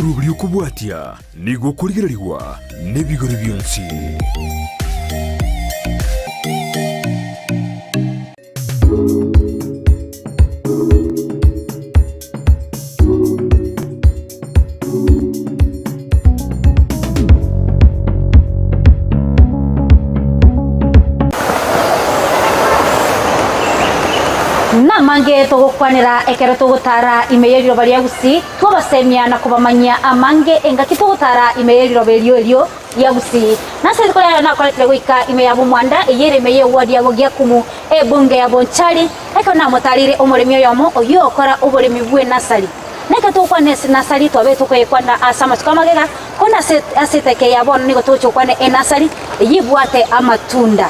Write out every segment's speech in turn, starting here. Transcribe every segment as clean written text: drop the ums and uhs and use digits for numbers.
Omoroberi okobwatia nigo okorigererigwa nebigori bionsi. Namange togokwanera ekero togotara ime y'eriroba ria Gusii, twabasemia na kobamanyia amange engaki togotara ime y'eriroba erio erio ria Gusii. Nase rituko riaye nakoretire goika ime ya Bomwanda, eyio ere ime y'ewodi ya Bogiakumu, ebunge ya Bonchari, ekero namotareire omoremi oyomo oyio okora oboremi bw'enasari. Nekero togokwana ase enasari twabeire tokoyekwana ase amatuko amagega, kono ase ase eteke ya bono nigo togochia gokwana enasari eyio ebwate amatunda,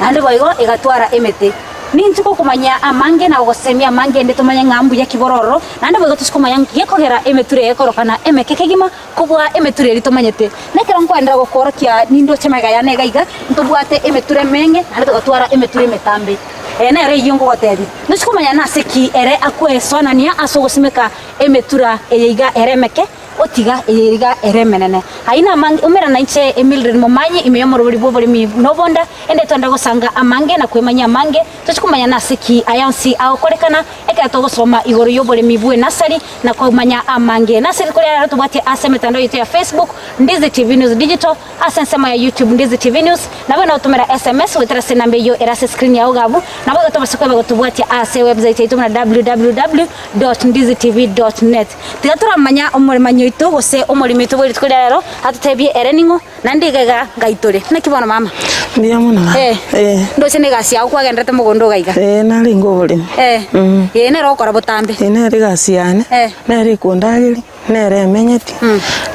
naende boigo egatwara emete. Ninche gokomanyia amange na gogosemia amange ende tomanye ng'a mbuya ki bore ororo, naende boigo tochie komanya nki gekogera emetura eye ekorokana emeke kegima kobua emetura eria tomanyete. Na ekero nkoenderera gokoorokia nindoche magega yane iga iga, ntobwate emetura emenge naende togatwara emetura emetambe. Eye nero eyio nkogotebia. Ntochie komanya nase ki ere akwesoanania ase ogosimeka emetura eye iga ere emeke, otiga eye iga ere emenene. Ayio namange, umera nainche Mildred Momanyi ime y'omorobori bw'oboremi nobonda, ende twende gosanga amange na kwemanyia amange, tochie komanya nase ki aya onsi agokorekana ekero togosoma igoro y'oboremi bw'enasari na komanya amange. Nase rituko ria rero tobwatie ase emetandao yaito ya Facebook, Ndizi TV News Digital, ase ensemo ya YouTube Ndizi TV News, nabo nogotomera SMS goetera ase enamba eyio ere ase screen yao iga abwo, nabo igo tobase kweba gotobwatia ase ewebsite yaito buna www.ndizitv.net. Tiga toramanya omoremanyi oito gose omoremi oito bwe rituko ria rero atotebie ere ning'o, naende iga iga ngai tore. Naki bono mama? Mbuya mono mama. Eh. Eh. Ndoche na egasi yao kwagenderete mogondo iga iga. Eh, narenge oboremi. Eh. Mm. Ee nere ogokora botambe. Eh, nere egasi yane, Eh. nere ekondageria, nere emenyeti,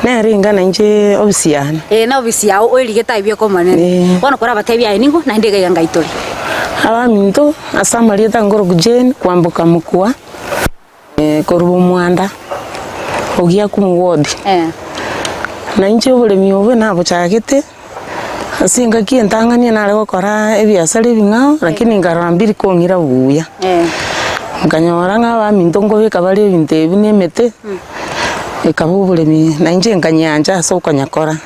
nere inga nainche obisi yane. Ee na obisi yao oerigete aye bweka omonene. Eh. Bono korabatebie aye ning'o naende iga iga ngai tore. Abaminto, ase amarieta nkorokwa Jane kwamboka mokua. Korwa omwanda ogia kumwodi, na inche oboremi obo nabochagete ase engaki entang'ani nare gokora ebiasara ebing'ao lakini nkarora mbiri kong'ira buya. Nkanyora ng'a abaminto nkobeka bare ebinto ebi na emete, ekaba oboremi na inche nkanyeancha ase okonyakora.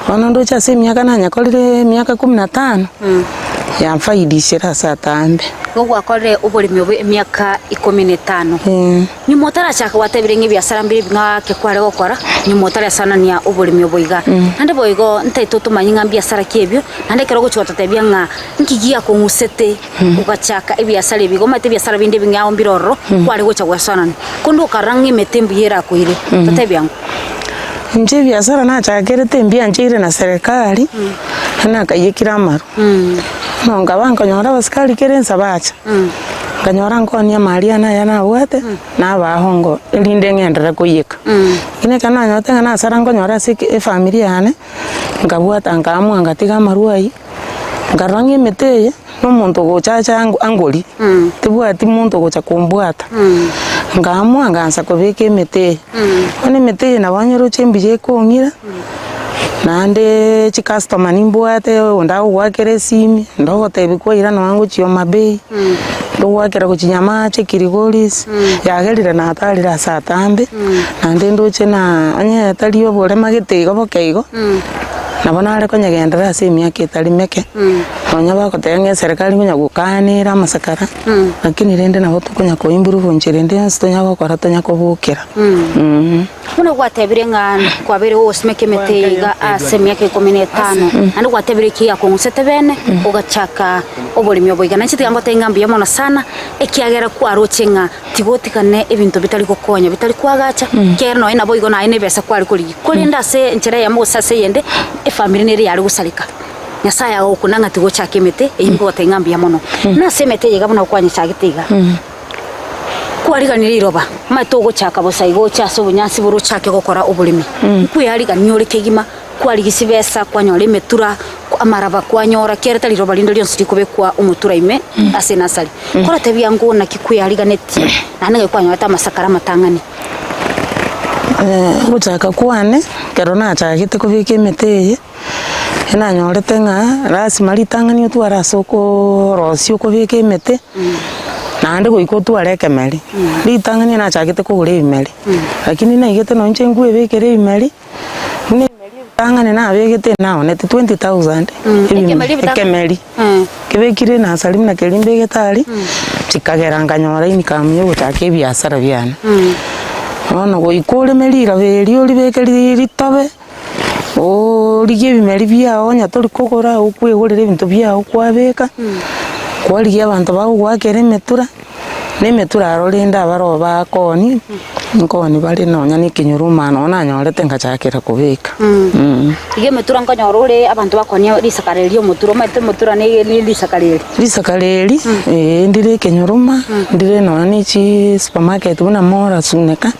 Bono ndoche ase emiaka nanyakorire emiaka kumi na tano, yamfaidishire ase atambe. Igo gwakorire oboremi obo emiaka ikomi na etano. Nyuma otarachaka gwatebire ng'a ebiasara mbire ebi ng'ake kware gokora, nyuma otarasanania oboremi obo iga. Naende boigo ntaete otomanye ng'a mbiasara ki ebio, naende ekero ogochia gototebia ng'a nki giakong'usete ogachaka ebiasara ebi igo, omanyete ebiasara binde ebing'ao mbire ororo, kware gocha gwesoanania. Korende okarora ng'a emete mbuya erakoire, totebie ango. Inche ebiasara nachakerete mbiancheire na serikali, nakaiyekire amaru. Bono nkaba nkonyora abasikari kera ensa bacha, nkanyora nkoonia amari ane aya nabwate, nabaa hongo erinde ng'enderere koiyeka. Lakini ekero nanyorete ng'a nasara nkonyora ase eke efamiri yane, nkabwata nkaamua ngatiga amarwa aywo, nkarora ng'a emete eye, na omonto ogocha ache ango angorie, tibwati monto ogocha kombwata, nkaamua nkaansa kobeka emete eye. Bono emete eye nabo nyeroche mbuya ekong'ira, naendeee chicustomer nimbwate, onde agogoakera esimi, onde ogotebia kwaira nonya ngochia Homa Bay, onde ogoakera gochia Nyamache, Kilgoris, yagerire natarire ase atambe, naende ndoche na onye tari oborema gete igo boke igo, nabo nare konyegenderera ase emiaka etari meke, nonya bagoteba ng'a eserekari ngonya gokanera amasakara, lakini rende nabo tokonya ko improve nchera ende yonsi tonya gokora tonya kobokera. Buna gwatebire ng'a kwabeire gogosimeka emete eye iga ase emiaka ikomi na etano, naende gwatebire eki yakong'usete bene, ogachaka oboremi obo iga. Nainche tiga ngotebie ng'a mbuya mono sana, ekiagera kwaroche ng'a tigotigane ebinto bitari gokonya, bitari koagacha, ekiagera nonye naboigo naye na ebesa kware korigia. Korende ase enchera eyemo gose ase eyende, efamiri nere yare gosareka. Nyasaye agokuna ng'a tigochaka emete, eyio nkogotebia ng'a mbuya mono. Nase emete eye iga buna kwanyechagete iga. Kwariganirie riroba, omanyete ogochaka bosa igo oche ase obonyansi bore ochake gokora oboremi. Nkweyarigania ore kegima, kwarigia chibesa, kwanyora emetura, amaraba kwanyora, kiagera tari riroba rinde rionsi rikobekwa omotura ime ase enasari. Koratebia ng'o naki kweyariganetie, naende ng'ai kwanyorete amasakara amatang'ani. Ogochaka kwane, ekero nachagete kobeka emete eye, enanyorete ng'a lasima ritang'ani otware ase okoorosia okobeka emete. Naende goika otware ekemeri, ritang'ani nachagete kogora ebimeri, lakini naigete nonye inche nkwebekera ebimeri, buna ebimeri ebitang'ani nabegete naonete 20,000 Ekemeri ebitang'ani? ekemeri, kebekire enasari buna keria mbegete aria, chikagera nkanyora income ya ogochaka ebiasara biane. Bono goika oreme riraba erio oribeke ri ritobe. Origie ebimeri biao onye tori kogora okwegorera ebinto biao kwabeka, kwarigia abanto bagogoakera emetura, na emetura aro rende abaroo bakoonia, nkooni bare nonya na ekenyoro omana oo nanyorete ngachakera kobeka. Iga emetura nkonyora ore abanto bakoonia risakara erio omotura, omanyete omotura ne risakara eri. Risakara eri, ee ndire ekenyoroma, ndire nonya na echisupermarket buna Mora, Suneka,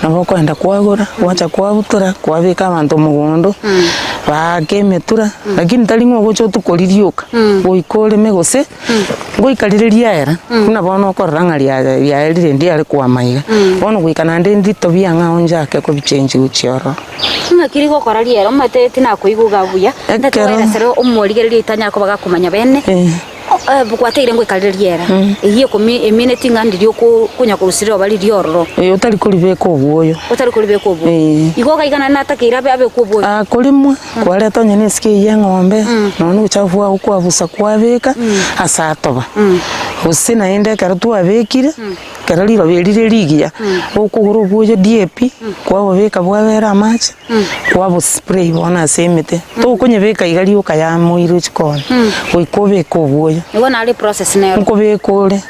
nabo okoenda kwagora, gwacha kwabutora, kwabeka abanto mogondo, baake emetura, lakini tari ng'a ogocha otukori rioka, goika oreme gose, ngoika rire riaera, buna bono okorora ng'a ria riaerire ndiare kwama iga, bono goika naende ndito biang'ao njake kobichengi gochia ororo. Ng'aki rigokora riera, omanyete tinakoigwa iga buya, Ekero- Ntoeresere omorigereria oitanyare koba gakomanya bene, gwateire ngoika rire riera, eyio ekomi emineti ng'a ndiria oko konya korusia riroba riria ororo. Eh, otari koribeka obwoyo. Otari koribeka obwoyo. Eh. Igo okaigana natakeire abe abekwe obwoyo. Ah, korimwa, kwareta onye na esike eyio ya eng'ombe, nonya na obochafu bwao kwabusa kwabeka, ase atoba. Gose naende ekero twabekire. Ekero riroba eri rire rigiya, okogora obwoyo DAP, kwabobeka bwabera amache, kwabo spray bono ase emete. Tokonyebeka iga rioka yamoire chikoni, goika obeke obwoyo. Igo nare process nero. Nkobeka ore,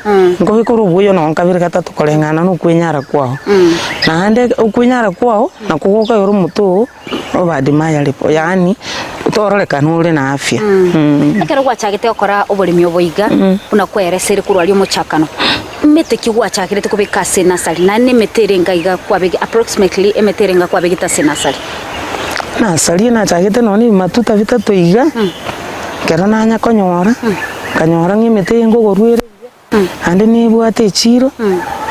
nkobeka ore obwoyo nonye kabere gatato koreng'ana na okwenyara kwao. Naende okwenyara kwao, nakwo gokoyora omote oo. Obadimayaripo, yaani tororekane ore na afya. Ekero gwachagete gokora oboremi obo iga, buna kwaeresire korwa aria omochakano, emete ki gwachakerete kobeka ase enasari? Naende nemete ere enga iga kwabege approximately emete ere enga kwabegete ase enasari? Nasari nachagete nonya na ebimatuta bitato iga, ekero nanya konyora, nkanyora ng'a emete eye nkogorwa ere buya. Naende nebwate echiiro,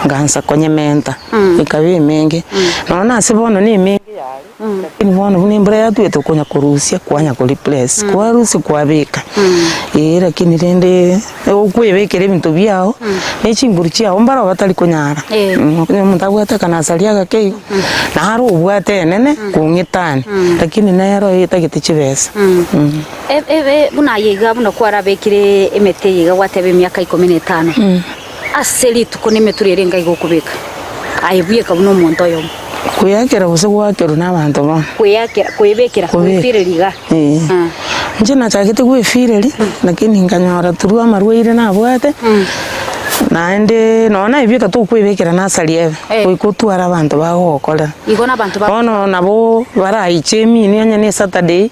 ngansa konyementa, ekaba emenge. Nonya nase bono nemenge yare, lakini bono buna embura yatwete okonya korusia kwanya ko replace, kwarusia kwabeka. Eeh lakini rende okwebekera ebinto biago, ne chinguru chiago mbaro batari konyara. Onye omonto abwate akanasari agake igo, naro obwate enene kong'etania, lakini nero etagete chibesa. Ebe buna aye iga, buna kwarabekire emete eye iga gwateba emiaka ikomi na etano, ase rituko nemeturi ere enga iga okobeka, aye bweka buna omonto oyomo. Kweakera gose goakerwa nabanto bono. Kweakera, kwebekera, Kobeka. gwefireri iga. Ee. Inche nachagete gwefireri, lakini nkanyora through amarwaire nabwate, Naende nonya naebeka tokwebekera nasari ebe, Eh. goika otware abanto bagogokorera. Igo nabanto ba Bono nabo baraiche emini onye ne esaturday,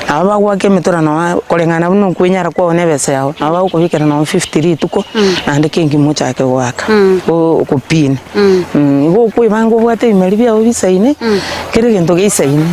nabo bagoaka emetura nonya koreng'ana buna okwenyara kwao na ebesa yao, nabo bagokobekera nonya fifty rituko, naende kengima ochake goaka, o- okopine. Igo okoebanga obwate ebimeri biago bisaine, kera egento geisaine,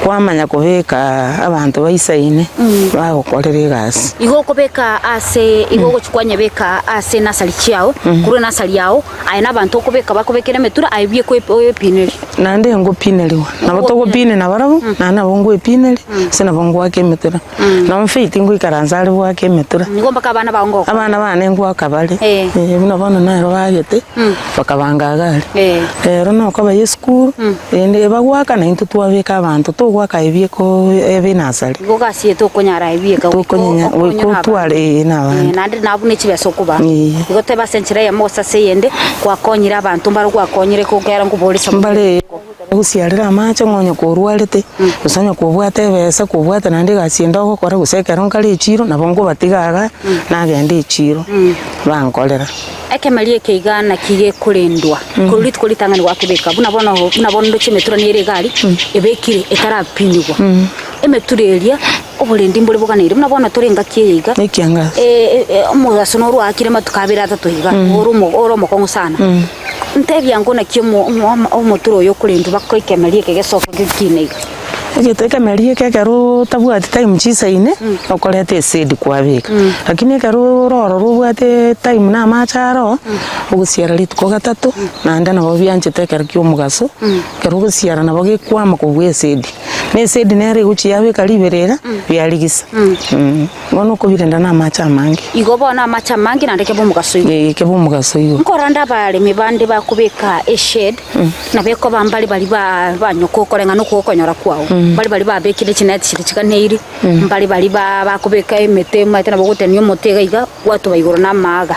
kwamanya kobeka abanto baisaine, bagokorera egasi. Igo okobeka ase igo ogochia kwanyebeka ase enasari chiao, korwa enasari yao, aye na abanto okobeka bakobekera emetura, aye buya kwe oyepinerie. Naende ngopinerigwa, nabo togopine nabarabwo, naende nabo ngoepineria, ase nabo ngoaka emetura. Nabo Faith ngoikaransa are goaka emetura. Nigo mpaka abana bao ngokora. Abana bane ngoaka bare, Eh. eh, buna bono nero bagete, bakabanga iga aria. Eh. Rero nokoba ya esukuru, rende bagoaka naintwe twabeka abanto, togoaka aye bieka ebe enasari. Igo gasi eye tokonyara aye bieka goika Tokonyenya okonye goika na abande. otware eh, na Eh, abande. naende nabwo ne chibesa okobaa. Eh. Igo teba ase enchera eyemo gose ase eyende, gwakonyire abanto mbare gwakonyire kogera nkoborisia Mbare Gosiarera amache ng'a onye korwarete, gose onye kobwate ebesa, kobwate naende egasi ende ogokora, gose ekero nkare echiro, nabo nkobatiga igaa, nagenda echiro, bankorera. Ekemeri eke iga naki gekorendwa korwa rituko ritang'ani gwakebeka, buna bono buna bono ndoche emetura nere iga aria, ebekire etarapimigwa. Emetura eria, oborendi mbore boganeire, buna bono tore engaki eye iga, Ekiangasi. omogaso noro oakire amatuko abere atato iga, ore omo ore omokong'u sana. Ntebia ango naki omo omo omotura oyo okorendwa baka ekemeri eke gesoke gekine iga. Egento ekemeri eke ekero otabwati time chisaine, okoreta esedi kwabeka. Lakini ekero ore ororo obwate time na amache aroo, ogosiara rituko gatato, naende nabo bianchete ekero kia omogaso, ekero ogosiara nabo gekwama kobua esedi. Na esedi nere egochia yabeka riberera, biarigisa. Bono okobirenda na amache amange. Igo bono amache amange naende kebe omogaso igo. Ee, kebe omogaso igo. Nkorande abaremi bande bakobeka eshade, nabo ekoba mbare baria ba banyoka okoreng'ana okwo okonyora kwao, mbare baria babekire chineti chiria chiganeiri, mbare baria ba bakobeka emete omanyete nabo ogotenia omote iga iga, gwatuba igoro na amaaga.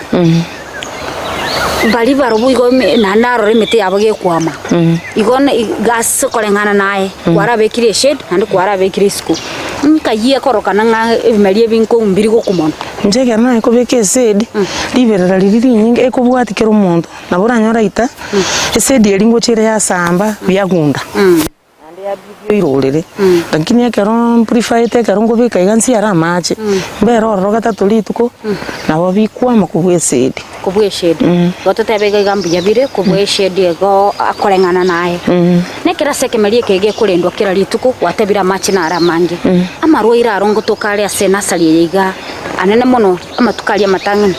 Baria barobwo igo ime naende narora emete yabo gekwama, igo na iga ase okoreng'ana naye, kwarabekire eshade naende kwarabekire isiko, nkayia korokana ng'a ebimeri ebi nko mbiri gokwa mono. Inche ekero naye kobeka esedi, riberera riria rinyinge ekobwatia kera omonto, nabo oranyore aita, esedi eria ngocha ere yasamba, biagunda. Naende yabibia oirorere. Lakini ekero mpreferete ekero nkobeka iga nsiare amache, mbere ororo gatato rituko, nabo bikwama kobua esedi. Kobua eshedi. Igo totebe iga iga mbuya bire kobua eshedi igo akoreng'ana naye. Na ekero ase ekemeri eke gekorendwa kera rituko, gwatebire amache naro amange. Amarwaire aro ngotoka are ase enasari eye iga anene mono amatuko aria amatang'ani.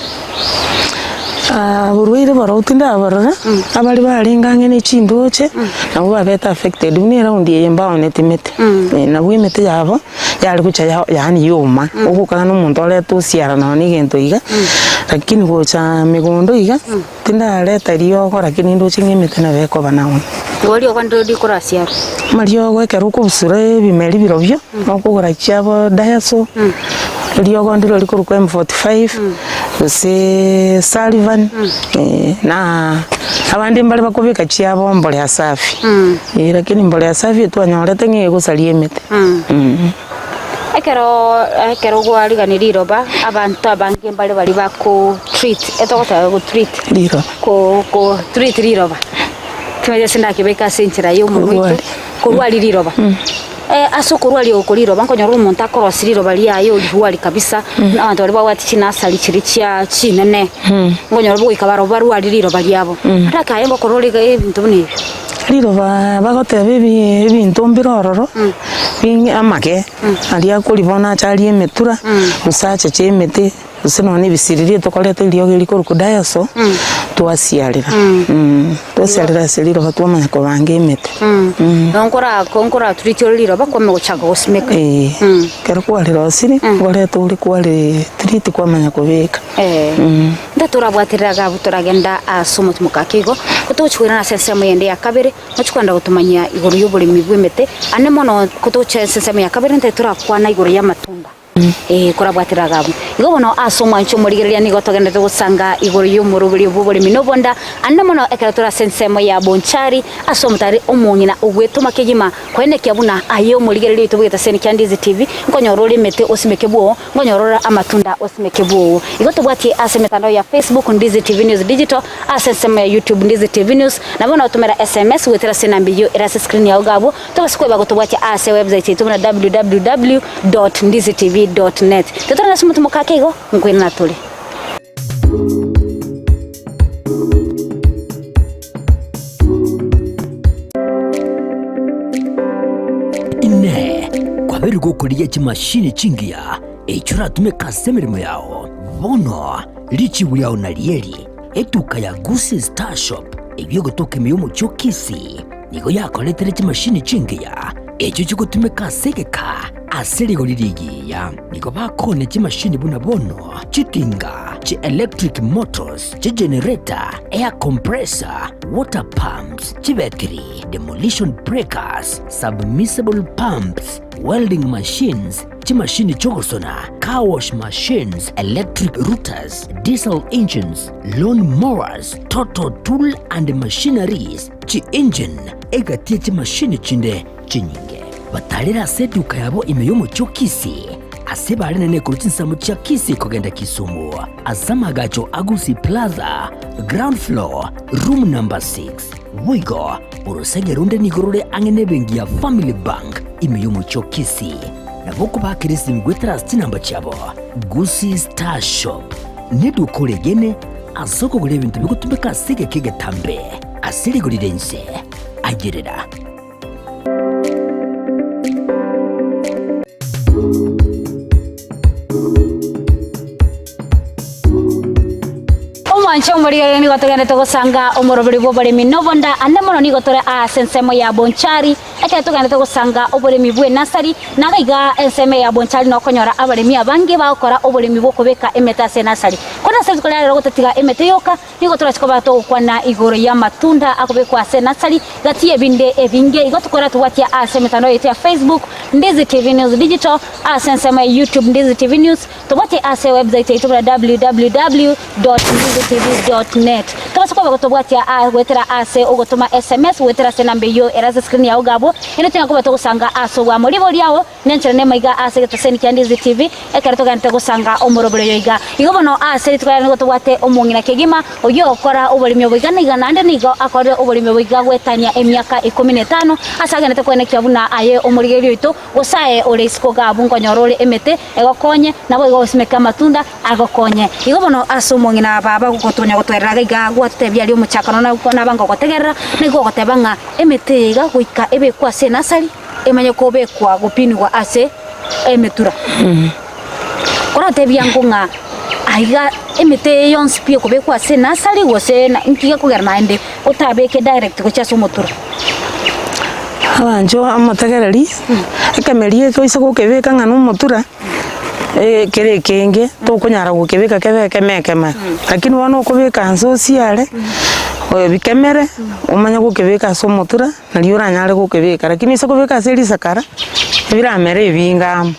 Oborwaire borobwo tindaborora, abare barenge ang'e ne chindoche, nabwo babete affected, buna eraundi eye mbaoneti mete, nabwo emete yabo yare gocha ya yaani yoma, ogokana na omonto orete osiara nonya na egento iga, lakini gocha megondo iga, tindareta riogo lakini ndoche ng'a emete nabo ekoba naonya. Igo riogo ndiro rikorasiarwa. Amariogo ekero okobusura ebimeri birobio, nokogora chiabo diaso, eriogo ndiro rikorokwa M45, gose Sullivan, na abande mbare bakobeka chiabo mbolea safi, lakini mbolea safi etwanyorete ng'a egosaria emete. Ekero ekero gwarigania riroba, abanto abange mbare baria bako treat, etogoteba go treat, Riroba. ko ko treat riroba. Timanyeti ase ndakebeke ase enchera ya omonwa oito, korwaria riroba. Ase okorwaria oko riroba nkonyora omonto akorosia riroba riaye orirwaria kabisa, buna abanto baria babwate chinasari chiria chia chinene, nkonyora bogoika barobwo barwarie riroba riabo. Raki aye ngokora ore iga ebinto buna ebio. Riroba bagoteba ebi ebinto mbire ororo, bing'e amage, aria akoria bono ache arie emetura, gose acheche emete. Gose nonya na ebisiriri etokoreta eriogi rikorokwa diaso, twasiarera. Twasiarera ase riroba twamanya kobanga emete. Nkoraturitie ore riroba kwamanya gochaka gosimeka. Ee, ekero kwarirosirie, nkoreta ore kwaritiriti kwamanya kobeka. Ntatorabwaterera iga abwo toragenda ase omotimoka ake igo, gotogochia koirana ase ensemo eyende ya kabere, Mochie kogenda gotomanyia igoro y'oboremi bw'emete, ande mono gotogochia ase ensemo ya kabere ntae torakwana igoro y'amatunda. Ee, korabwatire Agabu. Igo bono ase omwancho omorigereria nigo togenderete gosanga igoro y'omoroberio bw'oboremi na obonda, ande mono ekero tore ase ensemo ya Bonchari, ase omotari omong'ina ogwetoma kegima, koenekia buna aye omorigereria oito bw'egetaseni kia Ndizi TV, nkonyora ore emete osimeke bwoo, nkonyora ore amatunda osimeke bwoo. Igo tobwatie ase emetandao ya Facebook Ndizi TV News Digital, ase ensemo ya YouTube Ndizi TV News, na bono otomera SMS goetera ase enamba eyio ere ase screen yao iga abwo, Tobasa kweba gotobwatia ase website yaito buna www dot ndizitv dot net. Totore nase omotumo ake igo, nkoirana tore. Inee! Kwabeire gokorigia chimashini chingiya echio oratumeke ase emeremo yao? Bono richibu riao narieri, etuka ya Gusii Star Shop eyio egotoka ime y'omochie o Kisii. Nigo yakoretire chimashini chingiya, echio chigotumeka ase egeka ase rigori rigiya. Nigo bakoonia chimashini buna bono chitinga, chi electric motors, chigenerator, air compressor, water pumps, chibetiri, demolition breakers, submersible pumps, welding machines, chimashini chi'ogosona, car wash machines, electric routers, diesel engines, lawn mowers, total tool and machineries, Chi'engine egati ye chimashini chinde chinyinge. Batarire ase eduka yabo ime y'omochie o Kisii, ase barenene korwa chinsemo chia Kisii kogenda Kisumu, ase amaagacho a Gusii Plaza, ground floor, room number 6. Boigo, orosege ronde nigo rore ang'e nebenki ya Family Bank ime y'omochie o Kisii. Nabo okobakera esimi goetera ase chinamba chiabo. Gusii Star Shop neduka oregene ase okogora ebinto bigotumeka ase egeka egetambe ase rigori ri'ense. Ayerera. Omwanche omorigereria nigo togenderete gosanga omoroberi bw'oboremi nobonda, ande mono nigo tore aase ensemo ya Bonchari, ekero togenderete gosanga oboremi bw'enasari, na iga ensemo ya Bonchari nokonyora abaremi abange bagokora oboremi bw'okobeka emete ase enasari. Korende ase rituko ria rero gotatiga emete yoka, nigo torache koba togokwana igoro y'amatunda akobekwa ase enasari, gati y'ebinde ebinge. Igo tokora tobwatia ase emetandao yaito ya Facebook, Ndizi TV News Digital, ase ensemo ya YouTube, Ndizi TV News, Tobwate ase ewebsite yaito buna www dot ndizitv dot net. Tobase koba gotobwatia aa goetera ase ogotoma sms goetera ase enamba eyio ere ase screen yao iga abwo, ere tonya koba togosanga ase obwamo. Ribori riao nenchera nemaiga ase egeteseni kia Ndizi TV ekero togenderete gosanga omorobori oyo iga. Igo bono ase rituko riaye nigo tobwate omong'ina kegima oyio ogokora oboremi obo iga na iga naende nigo akorire oboremi obo iga goetania emiaka ikomi na etano ase agenderete koenekia buna aye omorigereria oito Gose aye ore isiko gabu nkonyora ore emete egokonye, naboigo osimeke amatunda agokonye. Igo bono ase omong'ina baba gotonya gotwerera iga iga gwatotebia aria omochakano naba ngogotegerera, nigo ogoteba ng'a emete eye iga goika ebekwe ase enasari, emanye kobekwa gopinigwa ase emetura. Koratebia ango ng'a aiga emete eye yonsi pi ekobekwa ase enasari gose nki gekogera naende otabeke direct gochia ase omotura? Abanchwa omotegereri, ekemeri eke oise gokebeka ng'a na omotura, kere ekenge tokonyara gokebeka kebe ekemo ekemo, lakini bono okobeka nse osiare, bikemere, omanye gokebeka ase omotura. Nario oranyare gokebeka, lakini ase okobeka ase risakara, ebiramere ebinge amo,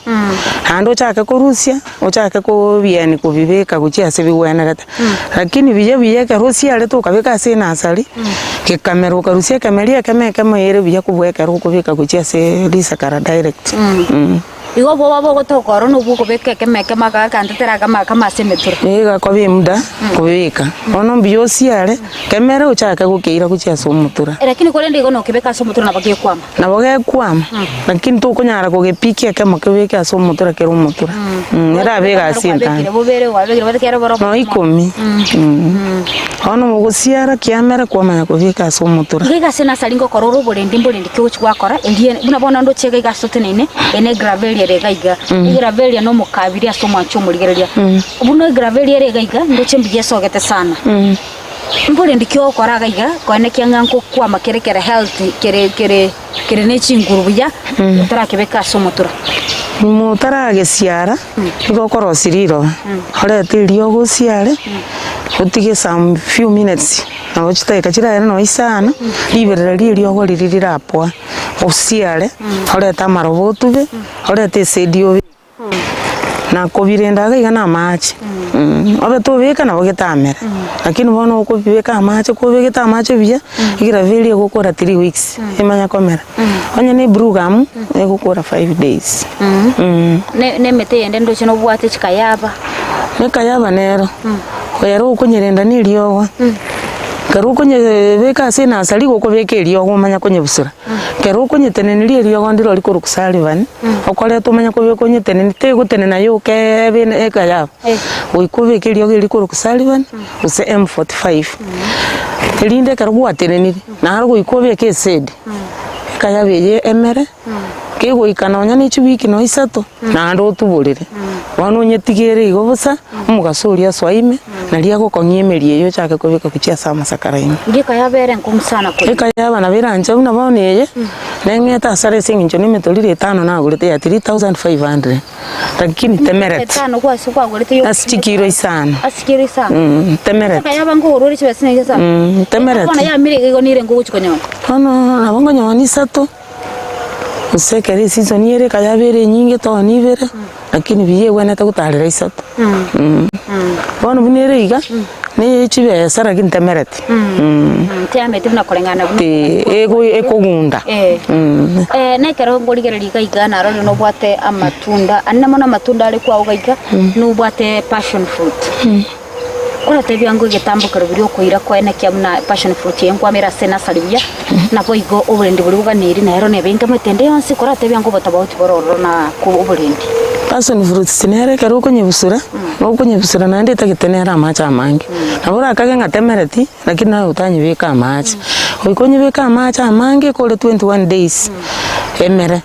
naende ochake korusia, ochake kobieni kobibeka gochia ase bigwenerete. Lakini buya buya ekero osiarete okabeka ase enasari, gekamera okarusia ekemeri ekemo ekemo ere buya kobua ekero okobeka gochia ase risakara direct. Igo obwoba bogotoka oro nobwo okobeka ekemo ekemo agaka ntetera akamo akamo ase emetura. Nigo egakoba emuda kobeka. Bono mbuya osiare, kemere ochake gokeira gochia ase omotura. Lakini korende igo nokebeka ase omotura nabo gekwama. Nabo gekwama, lakini tokonyara kogepikia ekemo kebeke ase omotura kere omotura. Erabe egasi entambe. Kwabekire bobere, kwabekire bote kere boro Nonya ikomi. Bono mogosiara kiamera kwamanya kobeka ase omotura. Iga iga ase nasari ngokora ore oborendi mborendi ki ogochia gwakora erio buna bono ndoche iga iga ase oteneine eye ne egraveria ere iga iga egraveria na omokabiri ase omwancho omorigereria buna egraveria ere iga iga ndoche mbuya esogete sana mborendi ki ogokora iga iga koenekia ng'a nkokwama kere kere healthy kere kere kere ne chinguru buya otarakebeka ase omotura. Nyuma otaragesiara, nigo okorosia riroba, orete eriogo osiare, otige some few minutes, nabo chidakika chiraere nonye isano, riberera ria eriogo riria rirapoa, osiare, orete amaroba otube, orete esedi obe. Na kobirenda iga iga na amache, obe tobeka nabo getamere, lakini bono okobibeka amache kobegete amache buya, ekero eria egokora three weeks, emanye komera. Onye na eblue gum, egokora five days. Ne na emete yende ndoche nobwate chikayaba. Ekayaba nero, ero okonyerenda na eriogo, ekero okonyebeka ase enasari igo okobeka eriogo omanye konyebusura. Ekero okonyeteneneria eriogo ndire rikorokwa Sullivan, okoreta omanye kobeka onyeteneni tegotenena yoka ebe eka yabo, goika obeke eriogo erio rikorokwa Sullivan gose M45. Erinde ekero gwatenenire, naro goika obeke esedi, eka yabo eye emere, kegoika nonya ne chiwiki nonya isato, naende otuborere. Bono onyetige ere igo bosa, omogaso oria asoa ime, naria agokong'ia emeria eyio ochake kobeka gochia ase amasakara ime. Eka yabere enkong'u sana korwa. Eka yaba nabo eranche buna bono eye, neng'ete asara ase eng'encho na emetoriro etano nagorete ya 3500, lakini temereti. Etano kwase kwagorete yo. Ase chikiro isano. Ase chikiro isano. Temereti. Eka yaba nkogorwa ore chibesa ching'ana isano. Temereti. Bono yamire iga igo nire nkogochi konyora. Bono nabo nkonyora isato. Gose ekero eseason ere ekayaba ere enyinge toni ibere, lakini buya egwenerete gotarera isato. Bono buna ere iga, na chibesa lakini temereti. Tiameti buna koreng'ana buna Ti ego ekogunda. Eh. Na ekero nkorigereria iga iga narorire nobwate amatunda, ande mono amatunda are kwao iga iga, nobwate passion fruit. Oratebia ng'o egetambokero biria okoira koenekia buna passion fruit eye nkwamera ase enasari buya, naboigo oborendi boria boganeiri nero nebe inkamete ende yonsi, koratebia ng'o obotabauti bore ororo na oborendi. Passion fruits nere ekero okonyebusura, okonyebusura naende etagete nere amache amange. Nabo orakage ng'a temereti, lakini naye otanyebeka amache. Goika onyebeke amache amange ekore 21 days, emere.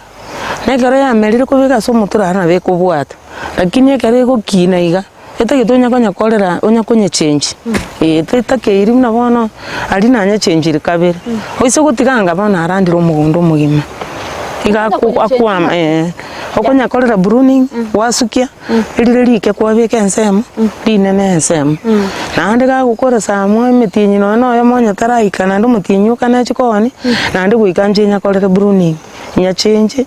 Na ekero yamerire kobeka ase omotura aro nabo ekobwata, lakini ekero egokina iga. Etagete onya konyekorera onya konyechengi, eh, tetakeiri buna bono aria nanyechenchiri kabere. Oise gotiga anga bono arandire omogondo omogima, iga ako akwama eh, okonyakorera pruning, gwasukia, erire rike kwabeka ensemo, rinene ensemo. Naende gagokora saa moja emetienyi nonye na oyomo onye taraika naende omotienyi okane achie koonia, naende goika inche nyakorere pruning, nyachenche,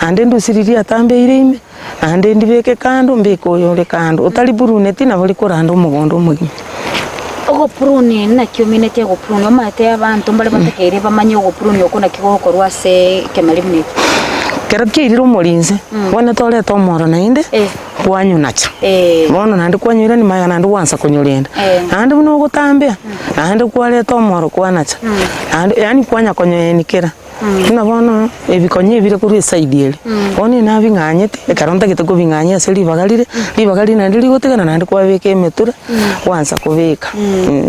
naende ndusie riria riatambeire ime. Naende ndibeke kando, mbeke oyore kando, otari pruneti nabo rikoranda omogondo omogima. Ogopruni, naki omineti ogopruni? Omanyete abanto mbare batakeire bamanye ogopruni okwo naki gokorwa ase ekemeri buna eke. Ekero kiairire omorinse, bono torete omoro naende, Eh. kwanyunacha. Eh. Bono naende kwanyoirania magega naende gwansa konyorenda. Eh. Naende buna ogotambea, naende kwareta omoro kwanacha, naende yaani kwanya konyoenikera. Buna bono ebikonyo ebire korwa eside eria, bono nabing'anyete, ekero ntagete kobing'anyia ase ribaga rire, ribaga riria naende rigotigana naende kwabeka emetura, gwansa kobeka,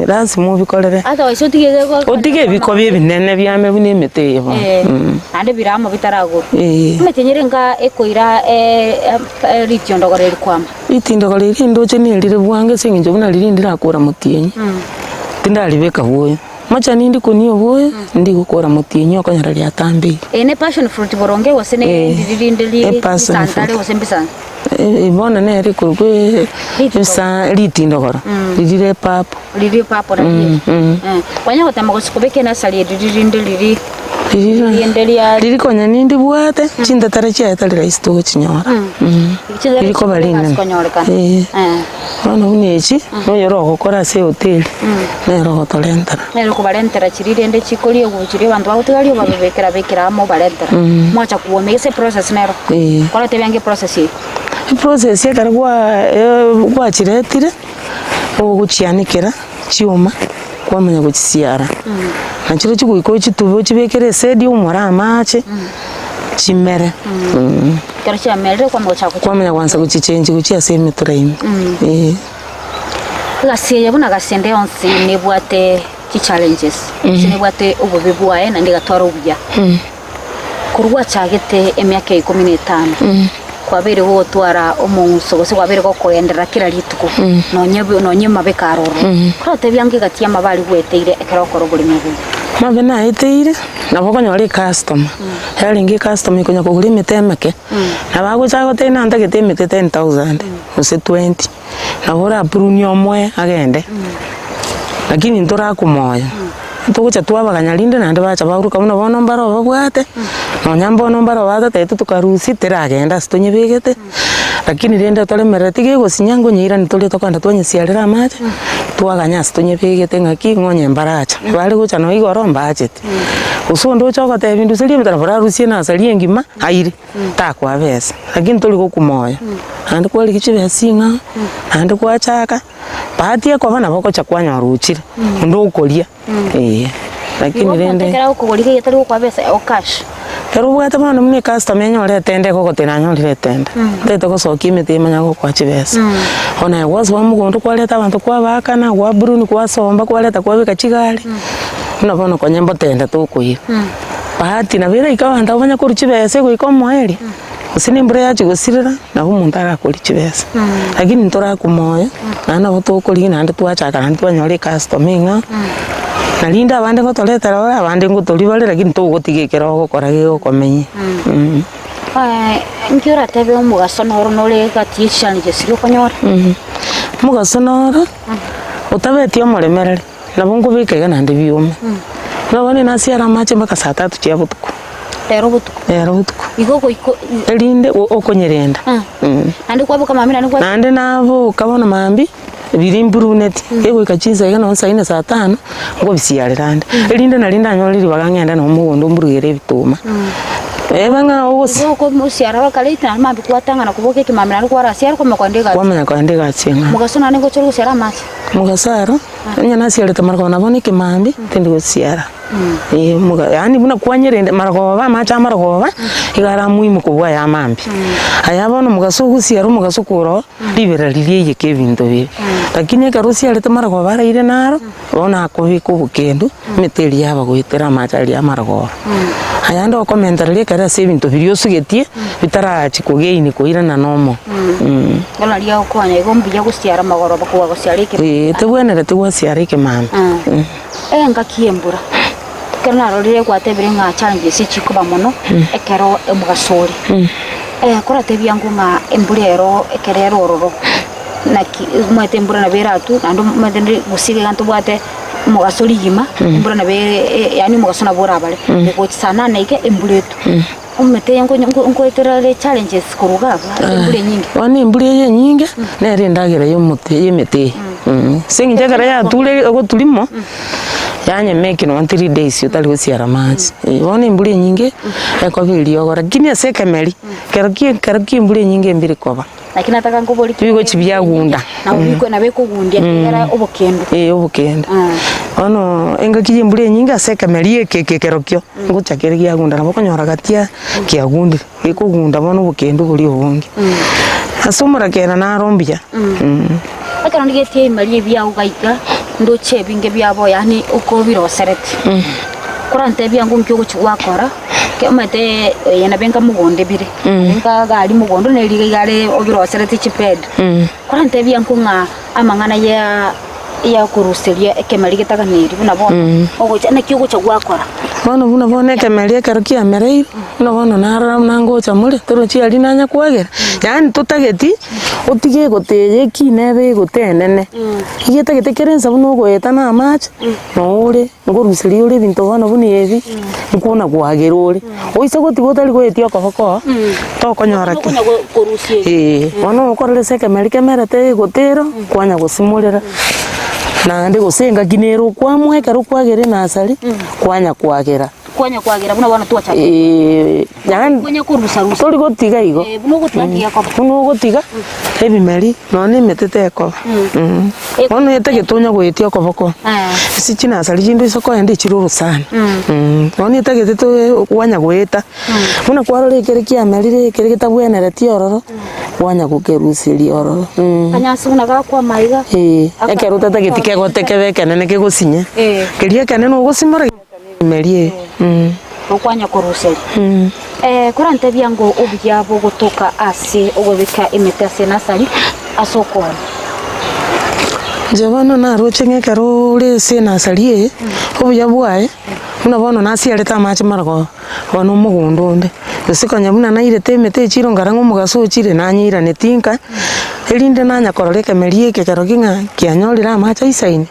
lazima obikorere, Otherwise otige iga otige ebikobi ebinene biame buna emete eye bono Eh, naende bire amo bitaragorwa. Eh. Emete eye niga ekoira ritiondogoro eri kwama. Ritindogoro eri ndoche nerire bwango ase eng'encho buna riria ndirakora motienyi, tindaribeka bwoye. Mochani ndikunia oboyo, ndigokora motienyi okonyora riatambeire. Eye ne passion fruit boronge gose ne Eh, riri rinde ri e passion risantare fruit. gose mbisansa? Eh, bono nere ekorokwa Ritindogoro. ebisa ritindogoro, riri re purple. Riri purple nari eri. Eh, kwanya gotema gose kobeka enasari eri riri rinde riri Riri rinde ria riri konya nindibwate, chintetera chiaye tari rahisi togochinyora. Chintetera Riri koba chikobeka ase rinene. konyorekana. Eh. Eh. Bono buna echi, noyo orogokora ase ehoteli, nere ogotorentera. Nere okobarentera chiria rende chikoriegwa chiria abanto bagotigaria obabekera bekera amo obarentera. Mwacha kuomia gese eprocess nero. Eh. Koreta ebiango eprocess eye. Eprocess ekero gwa gwachiretire, ogochianekera chioma, kwamanya gochisiara. Nachirochio chigoika ochitube ochibekere esedi oumore amache, chimere. Ekero chiamerire kwamanya gochaka gochi Kwamanya gwansa gochichenji gochia ase emetura ime, eh. Egasi eye buna gasi ende yonsi nebwate chichallenges, gose nebwate obobe bwaye naende egatwara obuya. Korwa gwachagete emiaka ya ikomi na etano, kwabeire gogotwara omong'uso gose kwabeire gokogenderera kera rituko, nonye nonye amabeka aro ororo. Korotebia ange egati y'amabe aria gweteire ekero okora oboremi obo. Amabe naeteire, nabo okonyora ecustomer, yarenge ecustomer ekonya kogora emete emeke, nabo agocha agotebia ng'a ntagete emete 10,000 gose 20, nabo oraprunie omoe agende, lakini ntorakomoyo, togocha twabaganya rinde naende bacha baruka buna bono mbare obabwate, nonya mbono mbare obatotebeti tokarusia teragenda ase tonyebegete. Lakini rende toremerereti gegosinya nkonyeirani toria tokogenda twanyesiarera amache, twaganya ase tonyebegete ng'aki ng'a onye mbaracha. Bare gocha nonye igoro mbachete. Gose onde oche ogotebia nduserie emete nabo orarusie enasari engima aire, takoa besa. Lakini tori gokwa moyo, naende kwarigia chibesa ching'ao, naende gwachaka, bahati ekoba nabo ogocha kwanyora ochire, onde okoria. Eeh, lakini Igo omonto rende ekero agokogoria iga tari gokoa besa o cash. Ekero obwate bono buna ecustomer enyore etende egogotebia nanyorire etende, ntagete gosokia emete emanye gokoa chibesa. Bono aye gwasoa mogondo kwareta abanto kwabaakana, gwa prune kwasomba kwareta kwabeka chigari, buna bono konya mbotende tokoira. Bahati nabo eraike abanto abwo banya korwa chibesa egoika omoerio, gose na embura yachia gosirera, nabo omonto arakorie chibesa. Lakini ntorakwa moyo, naende nabo tokorigia naende twachaka naende twanyora ecustomer eng'ao, na rinde abande ngotoretera bare abande ngotoria bare lakini togotiga ekero ogokora gegokomenya. Nki oratebe omogaso noro nore egati ye chichallenges chiria okonyora? Omogaso noro, otabeti omoremereri, nabo nkobeka iga naende biume. Buna bono nasiara amache mpaka saa tatu chia botuko. Rero botuko. Rero botuko. Igo goika Erinde okonyerenda. Naende kwaboka mambia naende kwa. Naende naboka bono mambia, biria mburuneti, egoika chinsa iga nonye saa nne saa tano, nkobisiarera ande. Erinde nario ndanyore ribaga ng'ende nonye mogondo mburugere ebituma. Eba ng'a ogosi. Igo okomosiara mpaka late naende mambia kwatang'ana koboka ekemambia naende kwarasiara kwamanya kogenda egasi. Kwamanya kogenda egasi eng'ao. Mogaso naende ngocha ore gosiara amache? Mogaso aro, onye nasiarete marogoba nabo na ekemambia, tindi gosiara. Eh, omoga yaani buna kwanyerende marogoba amache a marogoba, iga ara muhimu kobua aya mambia. Aya bono omogaso ogosiara omogaso korwa oo, ribera riria eyeke ebinto biria. Lakini ekero osiarete marogoba araire naro, bono akobeka obokendu, emete eria yaba goetera amache aria amarogoba. Ayande okomentereria ekero ase ebinto biria osugetie, bitarachi kogain koirana nomo. Bono aria okonya igo mbuya gosiara magoroba kobua gosiara ekemambia. Eeh, tebwenereti gwasiara ekemambia. Engaki y'embura, ekero narorire gwatebire ng'a challenges chikoba mono ekero omogaso ore. Koratebia ng'o ng'a embura ero ekero ere ororo, naki omanyete embura nabo eratwe naende omanyete rende gose iga ntobwate omogaso rigima, embura nabo ere yaani omogaso nabo orabare, gocha saa nane iga embura etwe. Omanyete nko nkoetera ere challenges korwa iga abwo ase embura enyinge. Bono embura eye enyinge, nere endagera ya omote ya emete eye ase eng'encho ekero yature egotwa rimo, yanyemeki nonye 3 days otari gosiara amache. Bono embura enyinge, ekoba eriogo lakini ase ekemeri, ekero kia ekero kia embura enyinge mbiri koba. Naki nataka nkobori ki Bigochi biagunda. Nabo biko nabo ekogundia ekero obokendu. Ee obokendu. Bono engaki ya embura enyinge ase ekemeri eke eke ekerokio, ngocha kere kiagunda nabo okonyora gatia kiagundire, gekogunda bono obokendu boria obonge. Ase omorakera naro mbuya. Ekero ndigetie ebimeri ebi iga iga, ndoche ebinge biabo yaani okobirosereti. Korantebia ng'o nki ogochia gwakora, ekero omanyete eye nabo enga mogondo ebire, enga iga aria mogondo na eriga iga are obirosereti chibed. Korantebia nko ng'a amang'ana ya ya okoruseria ekemeri getaganeri buna bono, ogocha naki ogocha gwakora. Bono buna bono ekemeri ekero kiamereire, buna bono narora buna ngocha more, torochi aria nanya kwagera, yaani totageti otige egote eye ekine ebe egote enene, iga etagete kera ensa buna ogoeta na amache, noo ore. Nkoruseria ore ebinto bono buna ebi, nkona kwagera ore. Oise gotiga otari goetia okoboko, tokonyora ki. Eeh, bono okorora ase ekemeri kemerete egotero, kwanya gosimorera, naende gose engaki nere okwamua ekero kwagera enasari, kwanya kwagera. Kwanya kwagera buna bono twachaka. Eeh, yaani Kwanya korusa rusa. tori gotiga igo. Eh, buna ogotiga ngiya Buna ogotiga, ebimeri, nonya na emete tekoba. Bono etagete onya goetia okoboko, ase chinasari chinde oise koenda echire orosana. Bono etagete to kwanya goeta, buna kwarora ekere kiamerire ekere getabwenereti ororo, kwanya gokeruseria ororo. Akanyasi buna gakwama iga. Eeh, ekero otatageti kegote kebe ekenene kegosinye, keria ekenene ogosimora. Emeeri eye. Okwanya koruseria. Korantebia ng'o obuya bogotoka ase ogobeka emete ase enasari ase okoona. Inche bono naroche ng'a ekero ore ase enasari eye, obuya bwaye, buna bono nasiarete amache marogoba, bono omogondo onde, gose konya buna nairete emete echiro nkara ng'a omogaso ochire, nanyeiraneti nka, erinde nanya korora ekemeri eke ekero ki ng'a kianyorire amache aisaine.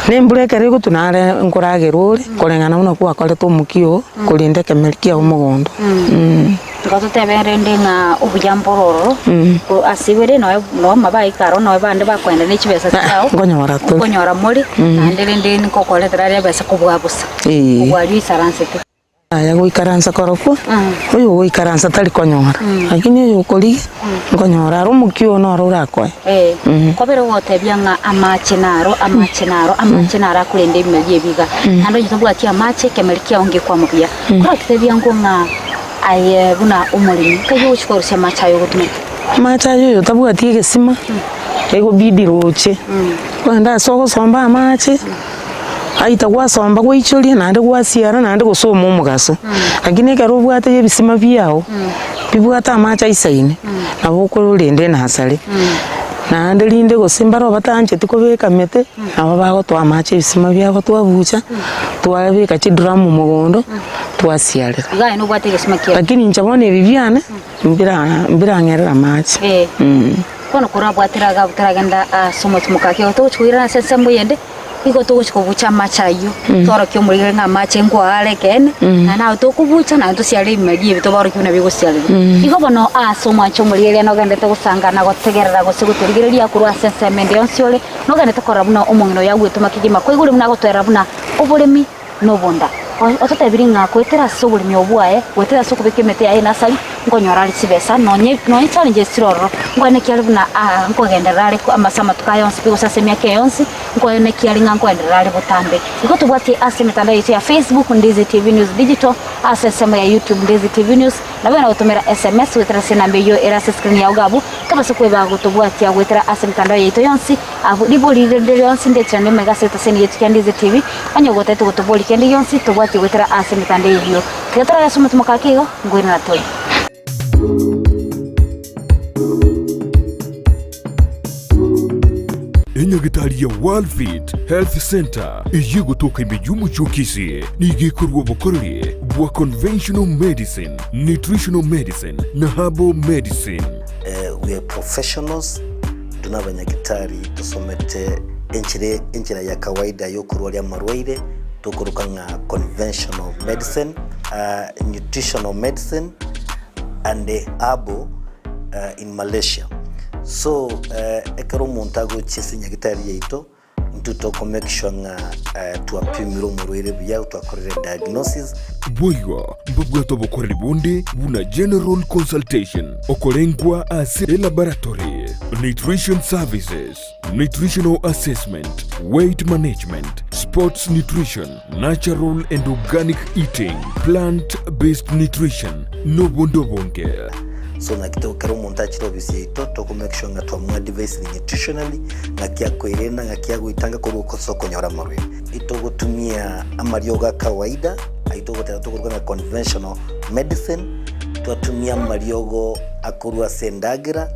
Na embura ekero egotwa nare nkoragerwa ore, koreng'ana buna gwakorete omokia oo, korenda ekemeri kiao mogondo. Igo totebe rende ng'a obuya mboro ororo, ko ase ibere noe noe amabaika aro noe bande bakoenda ne chibesa chiao, Nkonyora tore. nkonyora more, naende rende nkokoretera aria ebesa kobua bosa, Eeh. kobua aria oisaransete. Aya goikaransa korokwo, oyo ogoikaransa tari konyora, lakini oyo okorigia, nkonyora are omokia oo noro orakoe. Ee, kobere ogotebia ng'a amache naro, amache naro, amache naro akorenda ebimeri ebi iga, naende onye tobwati amache, ekemeri kiao ngekwama buya. Koratotebia ng'o ng'a aye buna omoremi, nkai ogochia korusia amache aye ogotumeka? Amache aye oyo otabwati egesima, egobidi roche, ogende ase ogosomba amache. Aita gwasomba gwaichoria naende gwasiara naende gose ome omogaso. Lakini ekero obwate ebisima biao, bibwate amache aisaine, nabo okorenda enasare. Naende rinde gose mbare obatancheti kobeka mete, nabo bagotoa amache ebisima biabo twabucha, twabeka chidrum mogondo, twasiarera. Iga aye nobwate egesima kiao. Lakini inche bono ebi biane, mbira mbirang'erere amache. Bono korabwatera iga abwo toragenda ase omochie mokake igo togochia koirana ase ensemo eyende. Igo togochia kobucha amache ayio, tworokia omorwire ng'a amache nkoare ekeene, naende nabo tokobucha naende tosiare ebimeri ebi toborokie buna bigosiarerwa. Igo bono ase omwancho omorwire nogenderete gosanga na gotegerera gose gotorigereria korwa ase ensemo ende yonsi ore, nogenderete korora buna omong'ina oyo agwetoma kegima kwaigure buna agotoerera buna oboremi na obonda. Ototebirie ng'a goetera ase oboremi obwo bwaye, goetera ase okobeka emete yaye enasari, nkonyora are chibesa, nonye nonye challenges chire ororo. Nkwane ki are buna nkogenderera are ase amatuko aya onsi pi gose ase emiaka eye yonsi, nkwane ki are ng'a nkogenderera are botambe. Igo tobwatie ase emetandao yaito ya Facebook, Ndizi TV News Digital, ase ensemo ya YouTube, Ndizi TV News, nabo na gotomera SMS goetera ase enamba eyio ere ase escreen yao iga abwo, tobase kweba gotobwatia goetera ase emetandao yaito yonsi abwo. Ribori rinde rionsi ndechande omaiga ase egetaseni giaito kia Ndizi TV, onye gotagete gotoboria kende gionsi, tobwatie goetera ase emetandao eyio. Tiga torore ase omotumo kake igo, nkoirana tore. Enyagitari ya Worldfit Health Centre eyio egotoka ime y'omochie o Kisii nigo ekorua obokoreri bwa conventional medicine, nutritional medicine na herbal medicine. We are professionals, intwe na abanyagitari tosomete enchera enchera ya kawaida ya okorwaria amarwaire tokoroka ng'a conventional medicine, nutritional medicine and herbal in Malaysia. So ekero omonto agochia ase nyagitari yaito, intwe toko make sure ng'a twapimire omorwaire buya, twakorire diagnosis. Boigo mbabwate obokoreri bonde buna general consultation, okorengwa ase elaboratory, nutrition services, nutritional assessment, weight management, sports nutrition, natural and organic eating, plant based nutrition, nobonde obonge. So naki to ekero omonto achire ofisi yaito toko make sure ng'a twamoadvisire nutritionally, ng'aki akoerenda, ng'aki agoetanga korwa ase okonyora amarwaire. Itogotumia amariogo a kawaida, ayio togoteba tokoruga ng'a conventional medicine, twatumia amariogo akorwa ase endagera,